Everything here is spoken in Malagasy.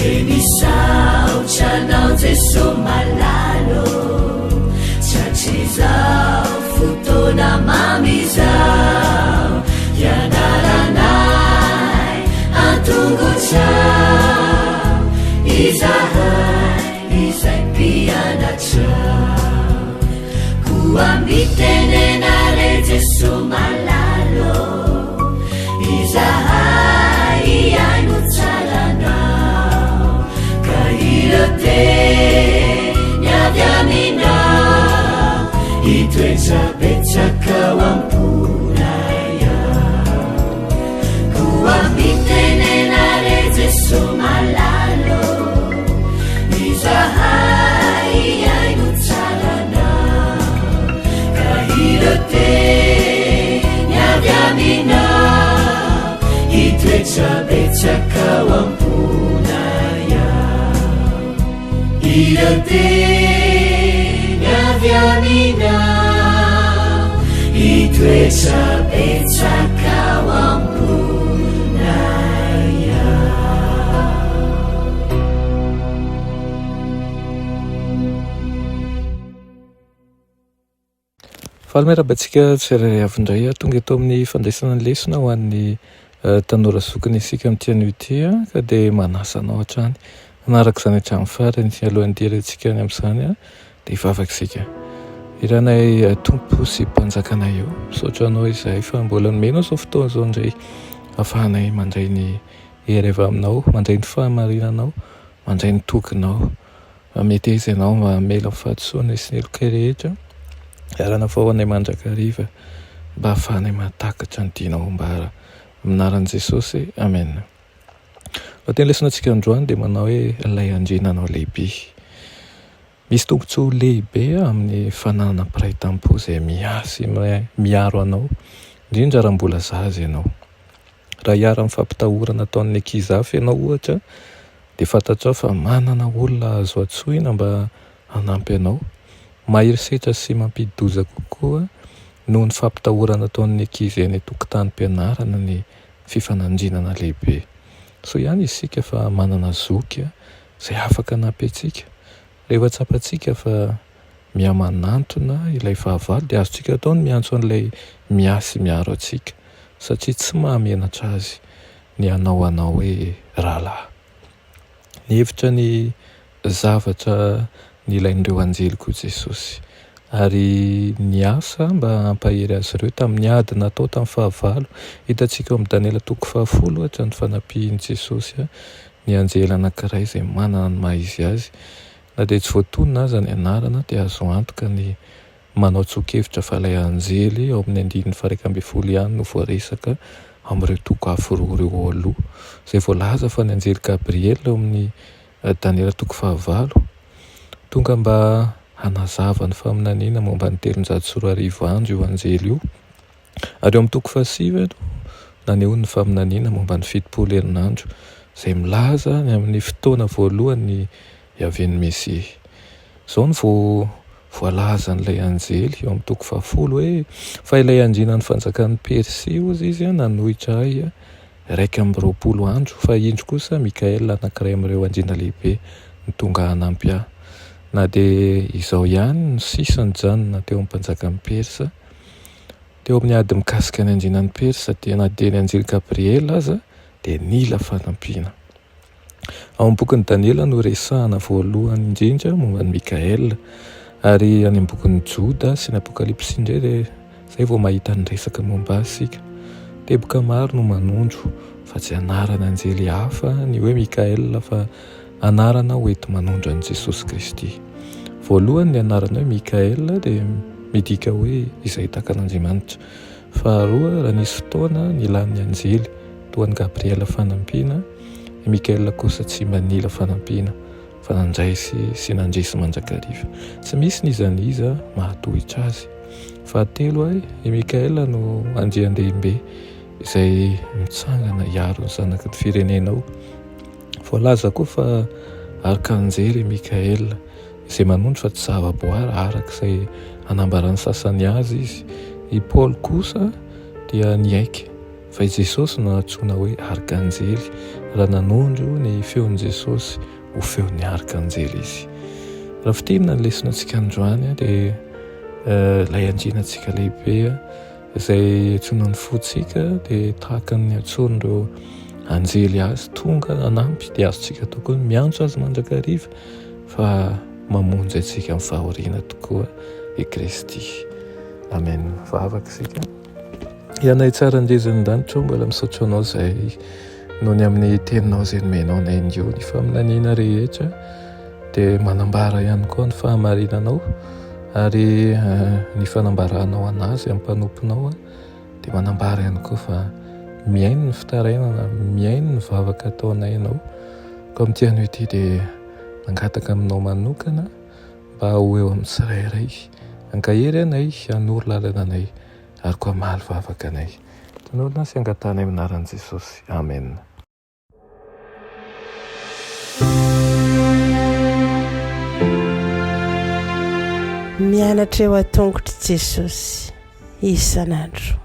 Dia misaotra anao Jeso malala ô, Tratry izao fotoana mamy izao, Hianaranay an-tongotrao, Izahay izay mpianatrao. Koa mitenena re Jeso malala ô, Izahay hihaino tsara anao, Ka ireo teny avy aminao, Hitoetra betsaka ao am-ponay ao. Koa mitenena re Jeso malala ô, Izahay hihaino tsara anao, Ka ireo teny avy aminao, Hitoetra betsaka ao am-ponay ao. Ireo teny avy aminao, Hitoetra betsaka ao am-ponay ao. Faly miarahaba antsika tsirairay avy indray. Tonga eto amin'ny fandraisana ny lesona ho an'ny tanora zokiny isika amin'ity anio ity ka dia manasa anao hatrany hanaraka izany hatramin'ny farany. Alohan'ny hidirantsika any amin'izany dia hivavaka isika. Iranay Tompo sy Mpanjakanay io, misaotra anao izahay fa mbola nomenao izao fotoana izao indray ahafahanay mandray ny hery avy aminao, mandray ny fahamarinanao, mandray ny tokinao. Meteza ianao mba hamela ny fahadisoanay sy ny helokay rehetra, ary hanavao anay mandrakariva mba hahafahanay mahatakatra ny tianao ambara. Amin'ny anaran'i Jesosy, Amen. Lohateny lesona antsika androany dia manao hoe Ilay Andriananao Lehibe. Misy tombontsoa lehibe amin'ny fananana mpiray tampo izay miahy sy miaro anao, indrindra raha mbola zaza ianao. Raha iharan'ny fampitahorana ataon'ny ankizy hafa ianao ohatra, dia fantatrao fa manana olona azo antsoina mba hanampy anao. Mahery setra sy mampidi-doza kokoa noho ny fampitahorana ataon'ny ankizy eny an-tokotanim-pianarana ny fifanandrinana lehibe. Soa ihany isika fa manana zoky izay afaka hanampy antsika. Rehefa tsapantsika fa mihamanantona ilay fahavalo dia azontsika atao ny miantso an'ilay miahy sy miaro antsika, satria tsy mahamenatra azy ny hanao anao hoe rahalahy. Nihevitra ny zavatra nilain'ireo anjely koa Jesosy, ary niasa mba hampahery azy ireo tamin'ny ady natao tamin'ny fahavalo. Hitantsika ao amin'ny Daniela toko fahafolo, ohatra, ny fanampian'i Jesosy ny anjely anankiray izay manana ny maha izy azy. Na dia tsy voatonona aza ny anarana, dia azo antoka ny manao tsoa-kevitra fa ilay anjely ao amin'ny andininy faha-11 ihany no voaresaka amin'ireo toko hafa roa ireo ao aloha, izay voalaza fa ny anjely Gabriela ao amin'ny Daniela toko fahavalo. Tonga mba hanazava ny faminaniana momba ny 2300 andro io anjely io. Ary eo amin'ny toko fahasivy no nanehoany ny faminaniana momba ny 70 herinandro, izay milaza ny amin'ny fotoana voalohany hiavian'ny Mesia. Izao no vao voalazan'ilay anjely eo amin'ny toko fahafolo hoe, Fa ilay andrianan'ny fanjakan'i Persia, hozy izy, nanohitra ahy 21 andro, fa indro kosa Mikaela anankiray amin'ireo andriana lehibe no tonga hanampy ahy. Na dia izao ihany no sisa nijanona teo amin'ny mpanjakan'i Persa, teo amin'ny ady mikasika ny andrianan'i Persa, dia na dia ny anjely Gabriela aza dia nila fanampiana. Ao amin'ny bokin'i Daniela no resahana voalohany indrindra momba an'i Mikaela, ary any amin'ny bokin'i Joda sy ny Apokalypsy indray dia izay vao mahita ny resaka momba azy isika. Teboka maro no manondro fa tsy anarana anjely hafa ny hoe Mikaela fa anarana hoenti-manondro an'i Jesosy Kristy. Voalohany ny anarana hoe Mikaela dia midika hoe izay takan'Andriamanitra. Faharoa, raha nisy fotoana nilan'ny anjely toa an'i Gabriela fanampiana, i Mikaela kosa tsy mba nila fanampiana fa nandray sy sy nandresy mandrakariva. Tsy misy n'iza n'iza mahatohitra azy. Fahatelo, i Mikaela no andriandehibe izay mitsangana hiaro ny zanaky ny firenenao. Voalaza koa fa arkanjely i Mikaela, izay manondro fa tsy zavaboary araka izay anambaran'ny sasany azy izy. I Paoly kosa dia niaiky. Fa i Jesosy no nantsoina hoe arkanjely raha nanondro ny feon'i Jesosy ho feon'ny arkanjely izy. Raha fintinina ny lesona antsika androany dia ilay andrianantsika lehibe izay antsoina ny fontsika dia tahaka ny antsoin'ireo anjely azy tonga hanampy dia azontsika atao koa ny miantso azy mandrakariva fa mamonjy antsika amin'ny fahoriana tokoa i Kristy. Amen. Vavaka isika. Ianay tsara ndrezin'ny lanitra mbola misaotra anao izay noho ny amin'ny teninao izay nomenao anay indreo ny faminaniana rehetra dia manambara ihany koa ny fahamarinanao ary eh, ny fanambaranao anazy amin'ny mpanomponao dia manambara ihany koa fa mihaino ny fitarainana mihaino ny vavaka ataonay ianao koa amin'ity anio ity dia mangataka aminao manokana mba ho eo amin'ny tsirairay ankahery anay hanoro lalana anay ary koa hamaly vavaka anay. Tononina sy angatahanay amin'ny anaran'i Jesosy. Amen. Mianatra eo an-tongotr'i Jesosy isan'andro.